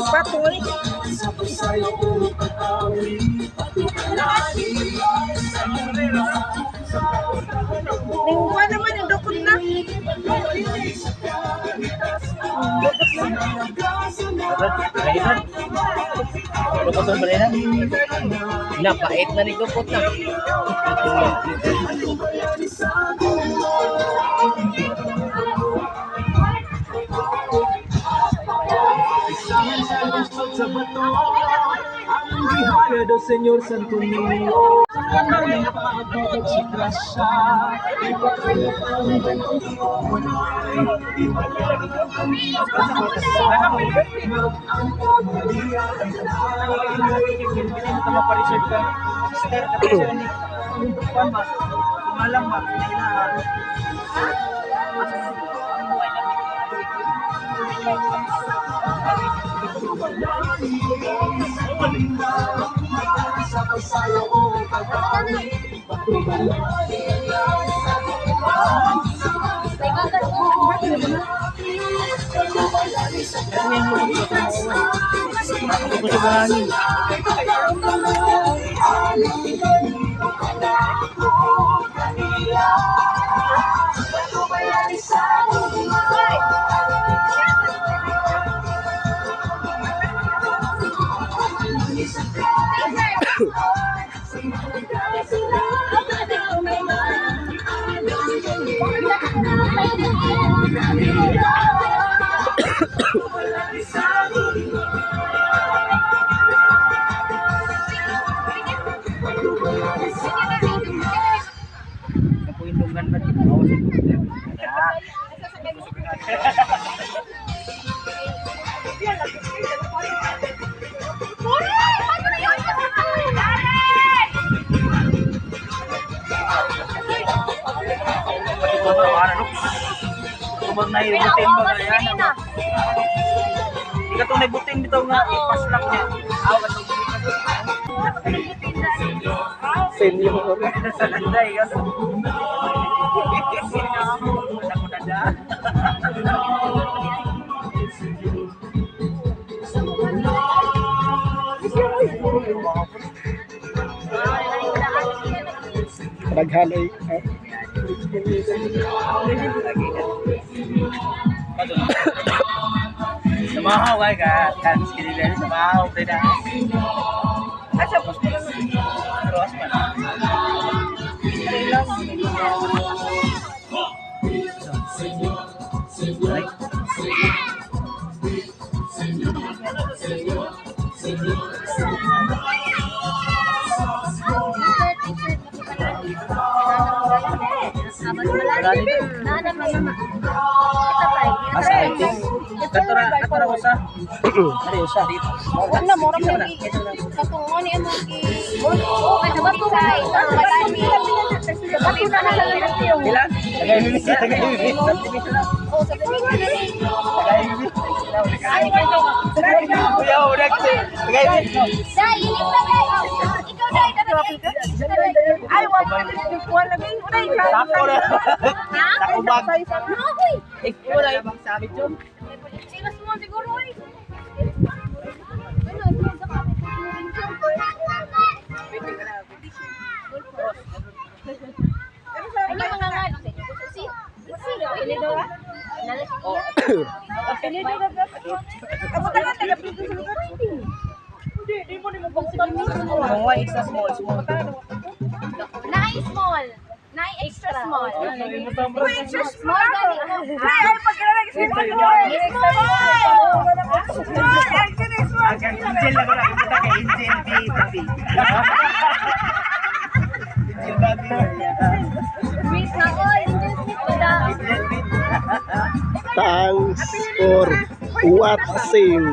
Patong ni. Ningwa naman yung dukot na. Balinan. Dukot ang balinan. Napait na ni dukot na. Sa bato ang gihaya do Señor Santo Niño. Sa grasya, Mapareserve ka. Sister, kapag ni Kuan ba? Kumalang ba? Napuindungan ba dito? Awas sa Tubag na yung buting ba kaya na? Di ka itong nagbuting bitaw nga ipaslak niya. Aw, katong Senyor. Sa landay ka. Ako na da. Naghaloy. Samahaw kay ka. Kan skinny samahaw kay na. Asa gusto na. Pero as man. Asa itis. Katura katura usa. Ari usa. Wala mo ra man katungon ni among gi. Oh, ay sabato sa malani. Sabato na na lang. Pila? Tagay mi. Tagay mi. Oh, sa dami na ni. Tagay mi. Kuya, unak si. Tagay mi. Dai, inis na dai. Ikaw dai, dai. Ay, wala na yung kuwan lagi. Unay, Sako na. Ha? Sako bag. No, hoy. Ikaw na ibang sabi dyan. Sila small siguro oy. Ano, sa kami. Ano mga nga sa inyo? Si Si, pili daw ah. Pili daw na. Ako taga taga pili sa lugar. Hindi, di mo ni mo pagsutan mo. Mga extra small, small. Nai small. Nai extra small. Uy, extra small. Small gani ko. Ay, ay, pagkilala kasi small. Small. Small, ay, sino small? Ang kang Angel lang wala kita kay Angel B Bobby. Angel Bobby. Smith na all. Angel Smith ba da? Angel B. Thanks for watching.